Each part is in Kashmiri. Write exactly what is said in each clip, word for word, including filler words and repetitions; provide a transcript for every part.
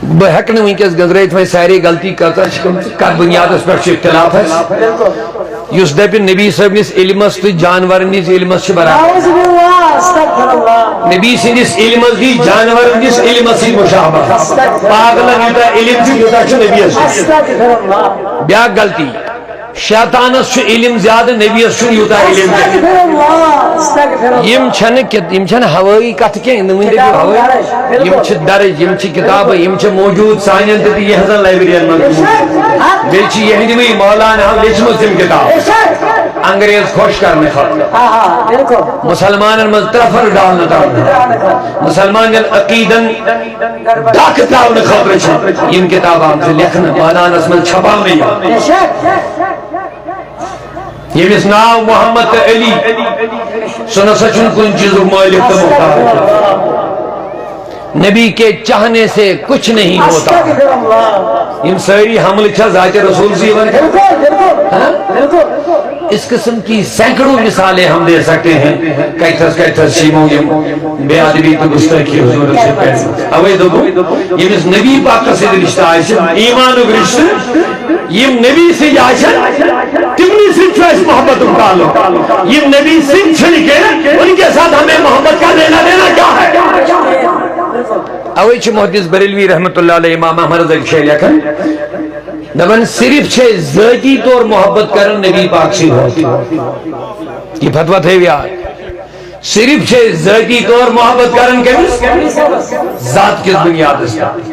بہٕ ہٮ۪کہٕ نہٕ وٕنکیٚس گٔنزرٲیِتھ وۄنۍ سارے غلطی کۭژاہ چھِ گٔمژٕ، کتھ بُنیادس پٮ۪ٹھ چھُ اختلاف اَسہِ۔ یُس دَپہِ نبی صٲبنِس علمس تہٕ جانورن ہٕنٛدِس علمس چھِ برابر۔ نعوذ باللہ، استغفر اللہ۔ نبی سٕنٛدِس علمس گٔے جانورن ہٕنٛدِس علمس سۭتۍ مشابہت۔ استغفر اللہ۔ پاگلن یوٗتاہ علم چھُ، یوٗتاہ چھُ نبیَس نِش۔ استغفر اللہ۔ بیٛاکھ غلطی، شیطانس چھُ علم زیادٕ، نبیَس چھُنہٕ یوٗتاہ علم کینٛہہ۔ استغفر اللہ، استغفر اللہ۔ یِم چھَنہٕ کِت-، یِم چھَنہٕ ہوٲیی کَتھٕ کینٛہہ، یِم ؤنۍ دٔپِو کِتابَن ہوٲیی۔ درج، بِلکُل۔ یِم چھِ درج، یِم چھِ کِتابہٕ، یِم چھِ موجوٗد سانٮ۪ن تہِ تہٕ یِہٕنٛزن لایبریرین منٛز موجوٗد۔ بیٚیہِ چھِ یِہِنٛدِ وٕنۍ مولانا ہم لیچھمٕژ تِم کِتابہٕ۔ انگریز خۄش کرنہٕ خٲطرٕ۔ آ، آ، بِلکُل۔ مُسلمانن منٛز ترٛفر ڈالنہٕ ترٛاونہٕ۔ مُسلمانن عقیٖدن ڈاکہٕ ترٛاونہٕ خٲطرٕ چھِ یِم کِتابہٕ آمژٕ لیکھنہٕ، مٲدانس منٛز چھپاونہٕ یِوان۔ بے شک۔ ییٚمِس ناو محمد تہٕ علی، سُہ نسا چھُنہٕ کُنہِ چیٖزُک مٲلِک تہٕ مُختار۔ نبی کے چاہنے سے کچھ نہیں ہوتا۔ استغفر اللہ۔ یِم سٲری حملہٕ چھا ذاتِ رسول سے یِوان؟ بِلکُل، بِلکُل۔ ہاں؟ بِلکُل۔ اس قسم کی سینکڑوں مثالیں ہم دے سکتے ہیں، کتھس کتھس چھِ یِمو یِم بے ادبی تہٕ گستٲخی حضوٗرس سۭتۍ کٔرمٕژ۔ اوے دوٚپُن، ییٚمِس نبی پاکس سۭتۍ رشتہٕ آسہِ، ایمانُک رشتہٕ، یِم نبی سٕنٛدۍ آسن، تِمنٕے سۭتۍ چھُ اَسہِ محبتُک تعلق۔ یِم نبی سٕنٛدۍ چھِنہٕ کینٛہہ، ان کے ساتھ ہمیں محبت کا لینا دینا کیا ہے؟ اوے چھُ محدث بریلوی رحمتہ اللہ علیہ امام احمد رضا شاہ لیکھان، دپان صرف چھِ أسۍ ذٲتی طور محبت کران نبی پاک سٕے یوت۔ یہِ فتویٰ تھٲیِو یاد۔ صرف چھِ أسۍ ذٲتی طور محبت کران کٔمِس؟ ذات کِس بُنیادس پٮ۪ٹھ۔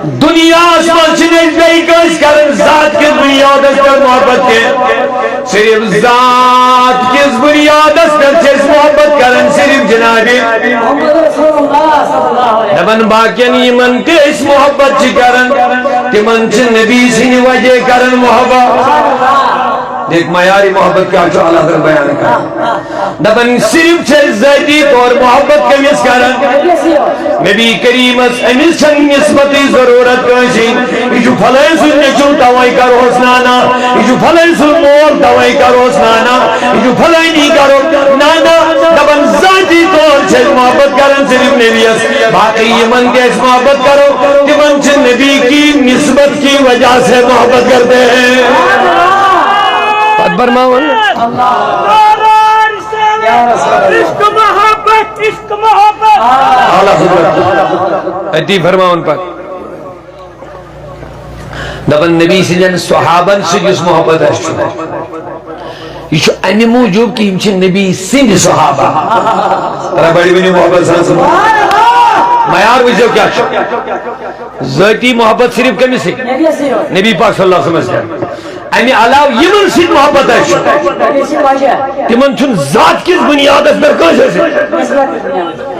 دُنیاہس منٛز چھِنہٕ أسۍ بیٚیہِ کٲنٛسہِ کران ذات کِس بُنیادس پٮ۪ٹھ محبت کینٛہہ۔ صرف ذات کِس بُنیادس پٮ۪ٹھ چھِ أسۍ محبت کران صرف جنابِ۔ محمد رسول اللہ صلی اللہ علیہ وسلم۔ دپان باقین یِمن تہِ أسۍ محبت چھِ کران، تِمن چھِ نبی سٕنٛدِ وجہ کران محبت۔ دیکھ، معیارِ محبت کیٛاہ چھُ اعلیٰ حضرت بیان کران۔ دپان صرف چھِ أسۍ ذٲتی طور محبت کٔمِس کران؟ نبی کریمس، أمِس چھنہٕ نسبتٕچ ضروٗرت کٲنٛسہِ۔ یہِ چھُ فلٲنۍ سُنٛد نیٚچُو، توے کرہوس نانا۔ یہِ چھُ فلٲنۍ سُنٛد مول، توے کرہوس نانا۔ یہِ چھُ فلٲنی کرو نانا۔ دپان ذٲتی طور چھِ أسۍ محبت کران صرف نبیس۔ باقی یِمن تہِ أسۍ محبت کرو، تِمن چھِ نبی کی نسبت کی وجہ سے محبت کرتے ہیں۔ پتہٕ فرماوان۔ عشق محبت، عشق محبت۔ اعلیٰ حضرت۔ أتی فرماوان پتہٕ۔ دپان نبی سٕنٛدٮ۪ن صحابن سۭتۍ یُس محبت اَسہِ چھُ، یہِ چھُ اَمہِ موٗجوٗب کہِ یِم چھِ نبی سٕنٛدۍ صحابہ۔ ترٛےٚ بڑِ ؤنِو محبت سان سۭتۍ۔ معیار وٕچھزیو کیٛاہ چھُ۔ ذٲتی محبت صرف کٔمِس سۭتۍ؟ نبی پاک صلی اللہ علیہ وسلمس سۭتۍ۔ اَمہِ علاوٕ یِمن سۭتۍ محبت اَسہِ چھُ، تِمن چھُنہٕ ذات کِس بُنیادس پٮ۪ٹھ کٲنٛسہِ سۭتۍ۔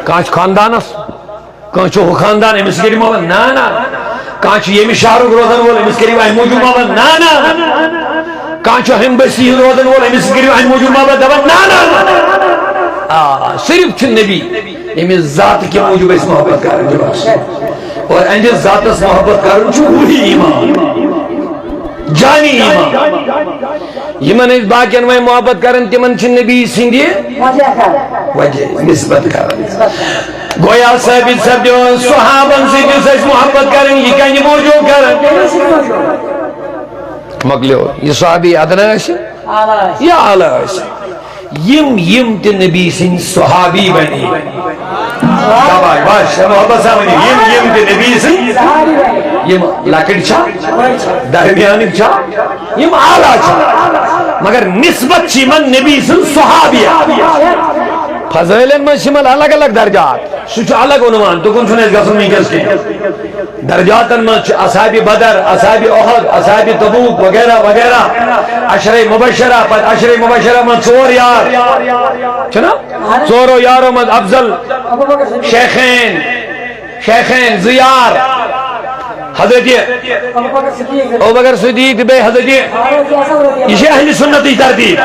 کانٛہہ چھُ خاندانس، کانٛہہ چھُ ہُہ خاندان، أمِس کٔرِو محبت، نہ، نہ۔ کانٛہہ چھُ ییٚمہِ شہرُک روزن وول، أمِس کٔرِو اَمہِ موٗجوٗب محبت، نہ، نہ۔ کانٛہہ چھُ ہُمہِ بستی ہُنٛد روزن وول، أمِس کٔرِو اَمہِ موٗجوٗب محبت، دَپان، نہ، نہ، نہ۔ آ، صرف چھُ نبی، ییٚمِس ذاتہٕ کہِ موٗجوٗب أسۍ محبت کران چھِ بس۔ اور أہنٛدِس ذاتس محبت کرُن چھُ روحی ایمان، جانی ایمان۔ یِمن أسۍ باقین وۄنۍ محبت کران، تِمن چھِ نبی سٕنٛدِ وجہ کران۔ وجہ نسبت کران۔ گویا ثٲبت سپدیو صحابن سۭتۍ یُس اَسہِ محبت کرٕنۍ، یہِ کَمہِ موٗجوٗب کران؟ مۄکلیو۔ یہِ صحابی ادنا آسہِ، اعلیٰ آسہِ۔ یا اعلیٰ آسہِ۔ یِم، یِم تہِ نبی سٕنٛدۍ صحابی بنے۔ شاباش، بس، محبت سان ؤنِو۔ یِم، یِم تہِ نبی سٕنٛدۍ، یِم لۄکٕٹۍ چھا، درمیانٕکۍ چھا، یِم اعلیٰ چھِ، مگر نسبت چھِ یِمن نبی سٕنٛز صحابیہ۔ فضٲیلن منٛز چھِ یِمن الگ الگ درجات، سُہ چھُ الگ عنوان، تُکُن چھُنہٕ اَسہِ گژھُن وٕنکیٚس کینٛہہ۔ درجاتن منٛز چھِ اصحابِ بدر، اصحابِ احد، اصحابِ تبوک وغیرہ وغیرہ، عشرہ مبشرہ، پتہٕ عشرہ مبشرہ منٛز ژور یار، چھُنہ؟ ژورو یارو منٛز افضل شیخین، شیخین زٕ یار، حضرت ابوبکر صدیق تہٕ بیٚیہِ حضرت، یہِ چھِ اہلِ سُنتٕچ ترتیٖب۔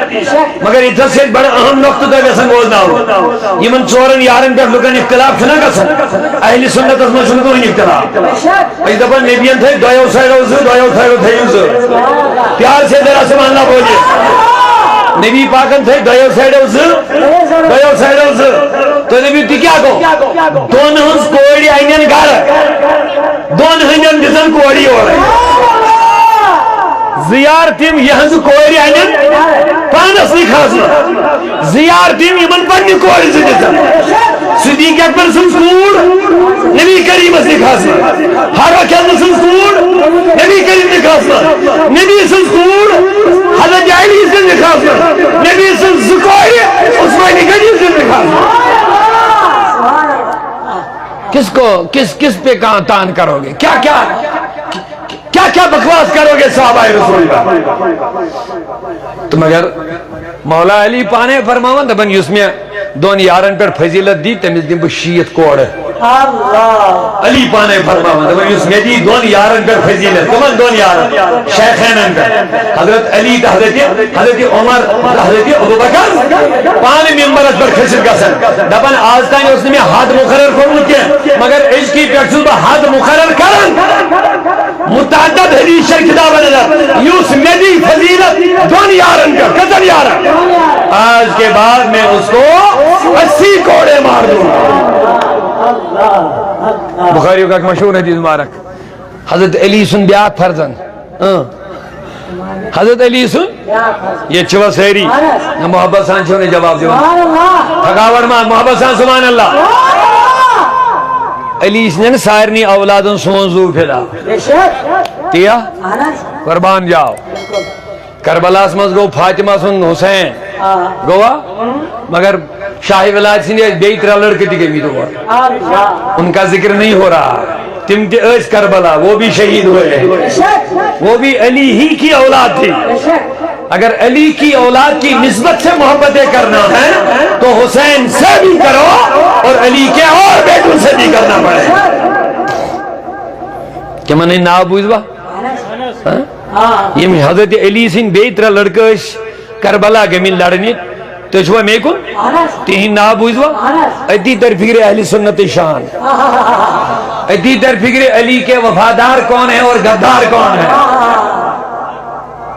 مگر ییٚتہِ حظ چھِ أسۍ بڑٕ اہم نۄقطہٕ تۄہہِ یژھان بوزناوُن۔ یِمن ژورن یارن پٮ۪ٹھ لُکن اختلاف چھُنہ گژھان، اہلِ سُنتس منٛز چھُنہٕ کٕہٕنۍ اختلاف۔ أسۍ دپان نبین تھٲے دۄیو سایڈو زٕ، دۄیو سایڈو تھٲیِو زٕ۔ پیار سے ذرا سبحان اللہ بولیے۔ نبی پاکن تھٲے دۄیو سایڈو زٕ، دۄیو سایڈو زٕ۔ تُہۍ دٔپِو، تہِ کیٛاہ گوٚو؟ دۄن ہٕنٛز کورِ اَنن گرٕ، دۄن ہٕنٛدٮ۪ن دِژن کورِ یورے۔ زٕ یار تِم یِہٕنٛز کورِ اَنن پانس نِکاحس منٛز۔ زٕ یار تِم یِمن پننہِ کورِ زٕ دِژن۔ صدیق اکبر سٕنٛز کوٗر نبی کریمس نِکاحس منٛز۔ فاروق اعظم سٕنٛز کوٗر نبی کریم نِکاحس منٛز۔ نبی سٕنٛز کوٗر حضرت علی سٕنٛز نِکاحس منٛز۔ نبی سٕنٛز زٕ کورِ عثمان غنی سٕنٛز نِکاحس منٛز۔ کس کو، کس کس پہ کہاں تان کرو گے؟ کیا کیا، کیا کیا بکواس کرو گے صحابہ رسول اللہ؟ تو مگر مولا علی پانے فرماوان، دپان، یُس مےٚ دۄن یارن پٮ۪ٹھ فضیلت دی، تٔمِس دِمہٕ بہٕ شیٖتھ کورٕ۔ اللہ۔ علی پانے فرماوان، دپان، یُس مےٚ دی دۄن یارن پٮ۪ٹھ فضیلت، کٕمن دۄن یارن؟ شیخینن پٮ۪ٹھ۔ حضرت علی تہٕ حضرت، حضرت عمر تہٕ حضرت ابوبکر پانہٕ ممبرس پٮ۪ٹھ کھٔسِتھ گژھان، دپان، آز تام اوس نہٕ مےٚ حد مقرر کوٚرمُت کینٛہہ، مگر أزکی پٮ۪ٹھ چھُس بہٕ حد مقرر کران۔ متعدد حدیث چھِ کتابن اندر، یُس مےٚ دی فضیلت دۄن یارن پٮ۪ٹھ۔ کٔژن یارن؟ آج کے بعد میں اس کو اسی کوڑے مار دوں گا۔ بخاری کا ایک مشہور حدیث مبارک، حضرت علی سُنٛد بیٛاکھ فرزند۔ اۭں۔ حضرت علی سُنٛد؟ ییٚتہِ چھِوا سٲری؟ نہ، محبت سان چھِو نہٕ جواب دِوان۔ تھکاوٹ ما، محبت سان سبحان اللہ۔ علی سٕنٛدٮ۪ن سارنٕے اولادن سون زُو فدا۔ تی ہا؟ قربان جاو۔ کربلاہس منٛز گوٚو فاطمہ سُنٛد حسین۔ آ۔ گوٚوا؟ مگر شاہ ولایت سٕنٛدۍ ٲسۍ بیٚیہِ ترٛےٚ لڑکہٕ تہِ گٔمٕتۍ اور۔ آ۔ ان کا ذکر نہیں ہو رہا۔ تِم تہِ ٲسۍ کربلا، وہ بھی شہید ہوئے۔ وہ بھی علی ہی کی اولاد تھی۔ اگر علی کی اولاد کی نسبت سے محبتیں کرنا ہے تو حسین سے بھی کرو اور علی کے اور بیٹوں سے بھی کرنا پڑے۔ تِمن ہٕنٛدۍ ناو بوٗزوا؟ ہاں؟ یِم حضرت علی سٕنٛدۍ بیٚیہِ ترٛےٚ لڑکہٕ ٲسۍ کربلا گٔمٕتۍ لڑنہِ۔ تُہۍ چھِوا مے کُن؟ تِہِنٛدۍ ناو بوٗزوا؟ أتی تَرِ فِکرِ اہلِ سُنت شان۔ أتی تَرِ فِکرِ علی کے وفادار کون ہے اور غدار کون ہے۔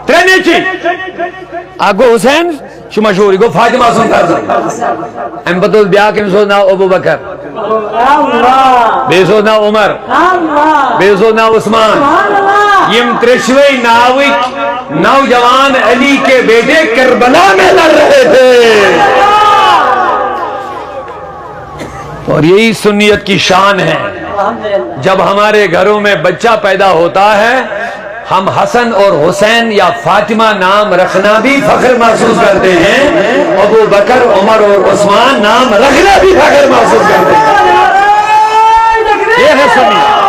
ترٛےٚ نیٚچِوۍ۔ اکھ گوٚو حسین، چھُ مشہوٗر، یہِ گوٚو فاطمہ سُنٛد فرزند۔ اَمہِ پتہٕ اوس بیٛاکھ، أمِس اوس ناو ابو بکر۔ اللہ۔ بیٚیِس اوس ناو عمر۔ اللہ۔ بیٚیِس اوس ناو عثمان۔ سبحان اللہ۔ یِم ترٛیٚشوَے ناوٕکۍ نوجوان علی کے بیٹے کربلا میں لڑ رہے تھے۔ اور یہی سنیت کی شان ہے۔ الحمدللہ۔ جب ہمارے گھروں میں بچہ پیدا ہوتا ہے، ہم حسن اور حسین یا فاطمہ نام رکھنا بھی فخر محسوس کرتے ہیں، ابو بکر، عمر اور عثمان نام رکھنا بھی فخر محسوس کرتے ہیں۔ یہ ہے سنیت۔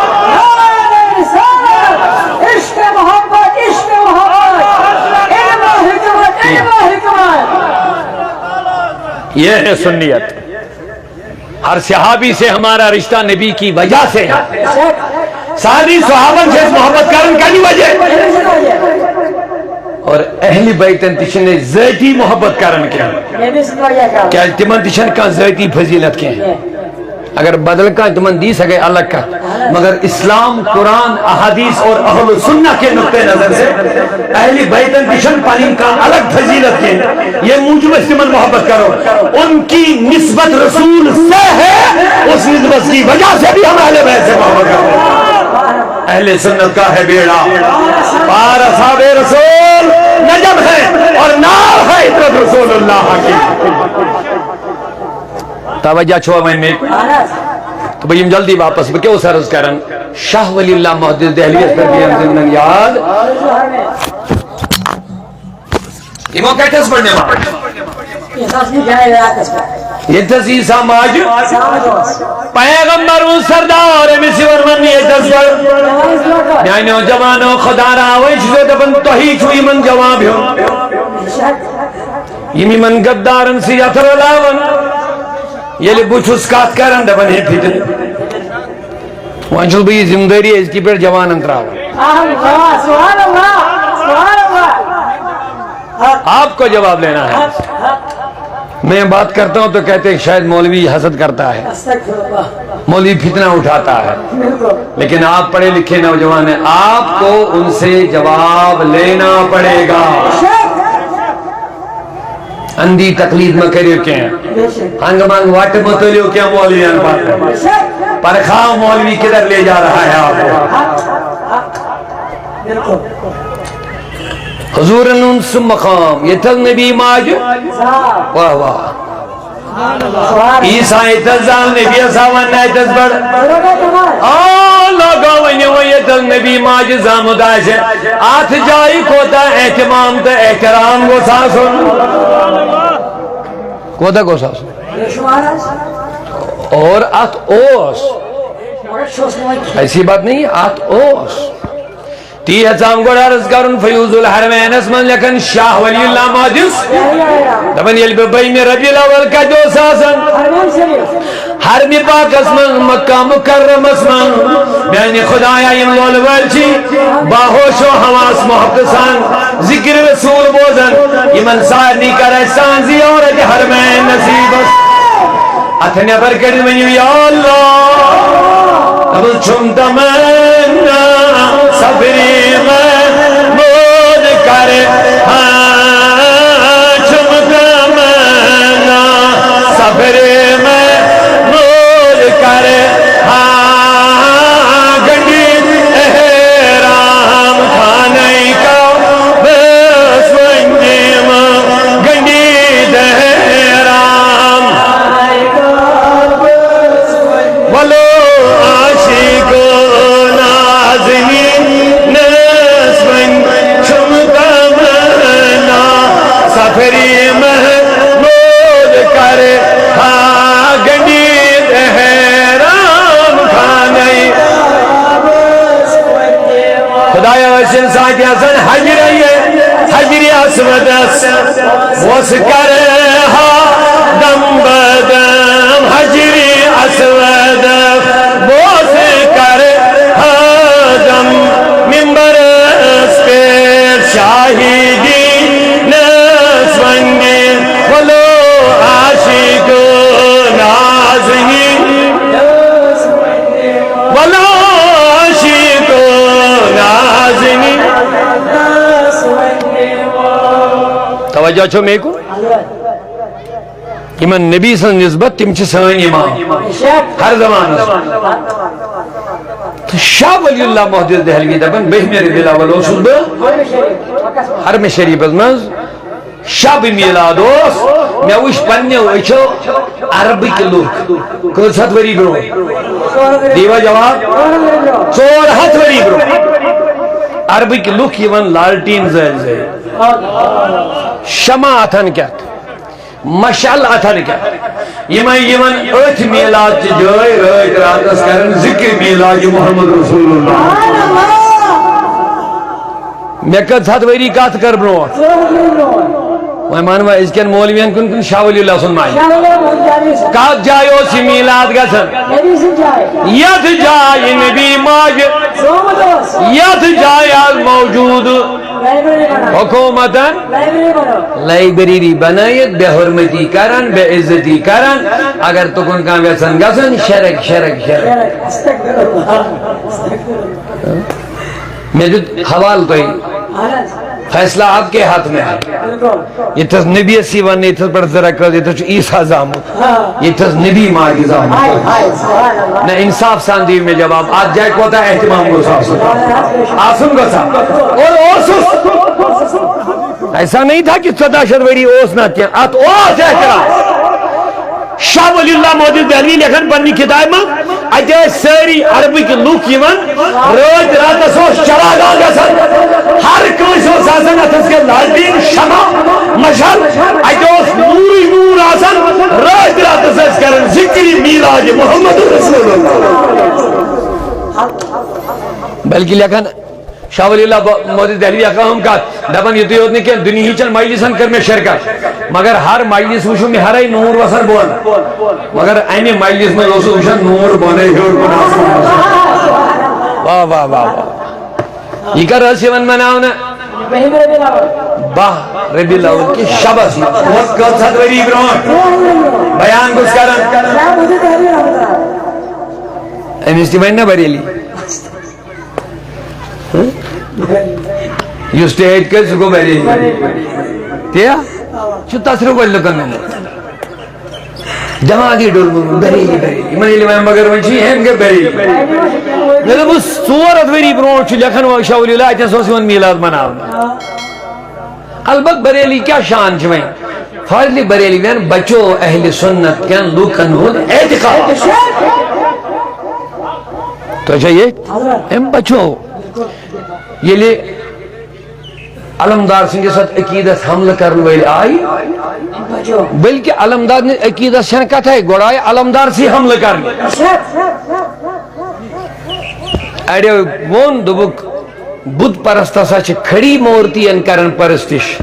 عشق محبت، عشق محبت، علم و حکمت، علم و حکمت۔ یہ ہے سنیت۔ ہر صحابی سے ہمارا رشتہ نبی کی وجہ سے ہے۔ سارے صحابن سے محبت کرن کمی وجہ۔ اور اہل بیتن تہِ چھِنہٕ ذٲتی محبت کران کینٛہہ۔ کیٛازِ تِمن تہِ چھَنہٕ کانٛہہ ذٲتی فضیلت کینٛہہ۔ اگر بدل کانٛہہ تِمن دی، سۄ گٔے الگ کتھ۔ مگر اسلام، قرآن، احادیث اور اہل سنہ کے نقطۂ نظر سے اہل بیتن تہِ چھَنہٕ پنٕنۍ کانٛہہ الگ فضیلت کینٛہہ۔ یہ موجب اس تِمن محبت کرو۔ ان کی نسبت رسول سے ہے، اس نسبت کی وجہ سے بھی ہم اہل بیت سے محبت کرو۔ اہل سنت کا ہے بیڑا پار، اصحاب رسول نجم ہے اور نار ہے عترت رسول اللہ کی۔ توجہ چھوا وۄنۍ مےٚ؟ تہٕ بہٕ یِمہٕ جلدی واپس۔ بہٕ کیٛاہ اوسُس عرض کران؟ شاہ ولی اللہ محدث دہلی یس پٮ۪ٹھ بیٚیہِ أنۍ زِ مےٚ یاد۔ یِمو کتہِ ٲس پرناوان؟ ییٚتہِ ٲس عیسیٰ ماجہِ۔ پیغمبر اوس سردار، أمِس یِوان وننہٕ ییٚتہِ ٲس پران۔ میانیو جوانو، خدا راوے چھُ دپان، تۄہی چھُو یِمن جواب ہیوٚن۔ یِم یِمن غدارن سۭتۍ اَتھٕ رلاوان، ییٚلہِ بہٕ چھُس کتھ کران، دپان، ہے فِتنہٕ۔ وۄنۍ چھُس بہٕ یہِ ذمہٕ دٲری أزکہِ پٮ۪ٹھ جوانن تراوان۔ سبحان اللہ، سبحان اللہ، سبحان اللہ۔ آپ کو جواب لینا ہے۔ میں بات کرتا ہوں تو کہتے ہیں، شاید مولوی حسد کرتا ہے، استغفر اللہ۔ مولوی فتنہ اٹھاتا ہے۔ بالکل۔ لیکن آپ پڑھے لکھے نوجوان ہیں، آپ کو ان سے جواب لینا پڑے گا۔ اندھی تقلید مہ کٔرِو کینٛہہ۔ ہنگ منگ وٹ مہ تُلِو کینٛہہ مولوین پتہٕ۔ پرکھاو مولوی کدھر لے جا رہا ہے آپ کو۔ حضورن ہُنٛد سُہ مقام ییٚتہِ حظ نبی ماجہِ۔ واہ واہ۔ عیسیٰ ییٚتہِ حظ زال نبی ہسا وننہٕ اَتہِ حظ بڑٕ۔ آ لوگو ؤنِو وۄنۍ ییٚتہِ حظ نبی ماجہِ زامُت آسہِ، اتھ جایہِ کوتاہ اہتمام تہٕ احترام گوٚژھ آسُن۔ کوتاہ گوٚژھ آسُن؟ اور اتھ اوس، ایسی بات نہیں، اتھ اوس۔ تی یژھان گۄڈٕ عرض کرُن، فیوض الحرمینس منٛز لیکھان شاہ ولی اللہ مادس۔ دپان ییٚلہِ بہٕ بٔہمہِ ربیع الاول کتہِ اوس آسان؟ حرمہِ پاکس منٛز، مکہ مکرمس منٛز۔ میانہِ خدایا، یِم لولہٕ وٲلۍ چھِ باہوش و حواس محبت سان ذکر رسول بوزان، یِمن سارنٕے کر احسان زیارت حرمین نصیب۔ اتھ نٮ۪بر کٔڑِتھ ؤنِو، یا اللہ، دپُس چھُم تمنا سفری محمود کر، ہاں، چھُم تمنا سفری محمود کر، ہاں، گنڈی احرام خانہ کعبس ونجیم گنڈی احرام۔ ولو عاشق و نازنین نس ون چھم تمنا، سفری محمود کر ہا گنڈی احرام خانہ۔ خدایا، ٲسِن ساتہِ آسان حجرے، حجرِ اسودس۔ بوس کر ہا دم بدم حجرِ اسود، بوس کر ہا دم ممبرس پہ شاہدی نس ونگی، ولو عاشق نازنی، ولو عاشق نازنی۔ توجہ چھو مے کو؟ یِمن نبی سٕنٛز نسبت، تِم چھِ سٲنۍ امام ہر زمانس۔ تہٕ شاہ ولی اللہ محدث دہلوی دپان، بٔہمہِ ربیع الاول اوسُس بہٕ حرمِ شریفس منٛز، شب میلاد اوس، مےٚ وٕچھ پننیو أچھو عربٕکۍ لُکھ کٔژ ہتھ ؤری برونٛہہ؟ دیوا جواب، ژور ہتھ ؤری برونٛہہ عربٕکۍ لُکھ یِوان لالٹیٖن زٲلۍ زٲلۍ، شمع اتھن کٮ۪تھ، مشعل اتھن کٮ۪تھ۔ یِمے یِمن أتھۍ میلاد چہِ جایہِ رٲتۍ راتس کرن ذکر میلاد محمد رسول اللہ۔ مےٚ کٔژ ہتھ ؤری کتھ کٔر برونٛٹھ؟ وۄنۍ مان وۄنۍ أزکٮ۪ن مولوین کُن کُن شاہ ولی اللہ سُنٛد معنی۔ کتھ جایہِ اوس یہِ میلاد گژھان؟ یتھ جایہِ نبی ماجہِ، یتھ جایہِ از موجود حکومتن لائبریری بنٲیِتھ بے حرمتی کران، بے عزتی کران۔ اگر تُکُن کانٛہہ یژھان گژھُن، شرک، شرک، شرک۔ مےٚ دیُت حوالہٕ تۄہہِ، فیصلہ آپ کے ہاتھ میں ہے۔ ییٚتہِ تھَس نبیَس یی وننہٕ، ییٚتہِ تھَس پٮ۪ٹھ زٕ رکٲژ، ییٚتہِ تھَس چھُ عیسیٰ زامُت، ییٚتہِ تھَس نبی ماجہِ زامُت۔ نہ، انصاف سان دِیِو مےٚ جواب، اتھ جایہِ کوتاہ اہتمام گوٚژھ آسُن؟ آسُن گوٚژھا؟ اور اوسُس؟ ایسا نہیں تھا کہ ژۄداہ شیٚتھ ؤری اوس نہٕ کینٛہہ، اتھ اوس احترام۔ شاہ ولی اللہ محدث دہلوی لیکھان پننہِ کتابہِ منٛز، اتہِ ٲسۍ سٲری عربٕکۍ لُکھ یِوان، رٲتۍ راتس اوس چراگاہ گژھان، ہر کٲنٛسہِ اوس آسان اتھس کٮ۪تھ لالٹیٖن، شمع، مشعل، اتہِ اوس نوٗرٕے نوٗر آسان، رٲتۍ راتس ٲسۍ کران ذکر میلاد محمد رسول اللہ۔ بلکہ لیکھان شاہ ولی اللہ ب-، محدث دہلوی اکھ اہم کتھ، دپان یُتُے یوت نہٕ کینٛہہ، دُنیہٕچن مجلسن کٔر مےٚ شرکت، مگر ہر مجلس وٕچھُم مےٚ ہرے نوٗر وسان بۄن، مگر امہِ مجلس منٛز اوسُس وٕچھان نوٗر بۄنے ہیوٚر کُن آسمان۔ واہ، واہ، واہ، واہ۔ یہِ کر ٲس یِوان مناونہٕ؟ باہ ربیع الاول کِس شبس منٛز۔ وۄنۍ کٔژ ہتھ ؤری برونٛٹھ بیان گوٚژھ کران۔ أمِس تہِ ونہِ نہ بریلی۔ یُس ٹیٹ کٔرۍ، سُہ گوٚو بریلی۔ تی ہا؟ چھُ تَتھ رُکٲوِتھ لُکن گوٚمُت۔ دٮ۪ماغی ڈوٚلمُت، بریلی، بریلی۔ یِمن ییٚلہِ وۄنۍ مگر وۄنۍ چھُ یہِ ہیٚمۍ گٔے بریلی۔ مےٚ دوٚپُس، ژور ہَتھ ؤری برونٛٹھ چھُ لیکھن وول شاہ ولی اللہ، اَتٮ۪ن اوس یِوان میٖلاد مناونہٕ۔ البتہ بریلی کیٛاہ شان چھِ وۄنۍ؟ فاضلی بریلی وٮ۪ن بچو اہل سنت کٮ۪ن لوٗکن ہُنٛد اعتقاد۔ تۄہہِ چھا یہِ؟ أمۍ بچو۔ ییٚلہِ علمدار سٕنٛدِس اَتھ عقیٖدس حملہٕ کرن وٲلۍ آیہِ، بلکہِ علمدار نِس عقیٖدس چھنہٕ کتھے، گۄڈٕ آیہِ علمدار سٕے حملہٕ کرنہِ۔ اڑیو ووٚن، دوٚپُکھ، بُت پرست ہسا چھِ کھڑی مورتین کران پرستش،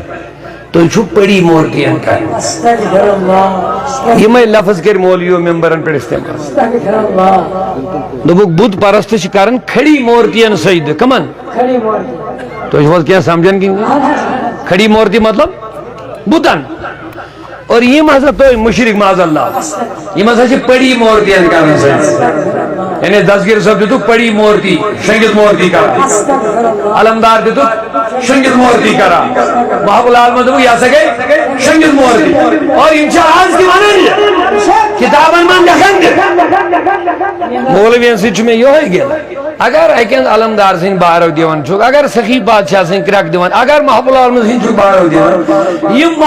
تُہۍ چھِو پڑی مورتین کران۔ یِمے لفظ کٔرۍ مولویو ممبرن پٮ۪ٹھ استعمال۔ دوٚپُکھ، بُت پرست چھِ کران کھڑی مورتین سجدٕ۔ کمن؟ تُہۍ چھِو حظ کینٛہہ سمجھان کِنہٕ؟ کھڑی مورتی مطلب بُتن۔ اور یِم ہسا تُہۍ مُشرِک معاذ اللہ، یِم ہسا چھِ پڑی مورتین کران سٲنۍ۔ یعنی دستگیر صٲب دِتُکھ پڑی مورتی، شٔنگِتھ مورتی کران۔ علمدار دِتُکھ شٔنگِتھ مورتی کران۔ محب العالمن دوٚپُکھ، یہِ ہسا گٔے شٔنگِتھ مورتی۔ اور یِم چھِ آز تہِ ونان یہِ۔ کِتابن منٛز لیکھان تہِ۔ مولوین سۭتۍ چھُ مےٚ یِہوٚے گِلہٕ۔ اگر اَکہِ اندٕ علمدار سٕنٛدۍ بارو دِوان چھُکھ، اگر سخی بادشاہ سٕنٛدۍ کرٛٮ۪کھ دِوان، اگر محب العالمن سٕنٛدۍ چھُکھ بارو دِوان، یِم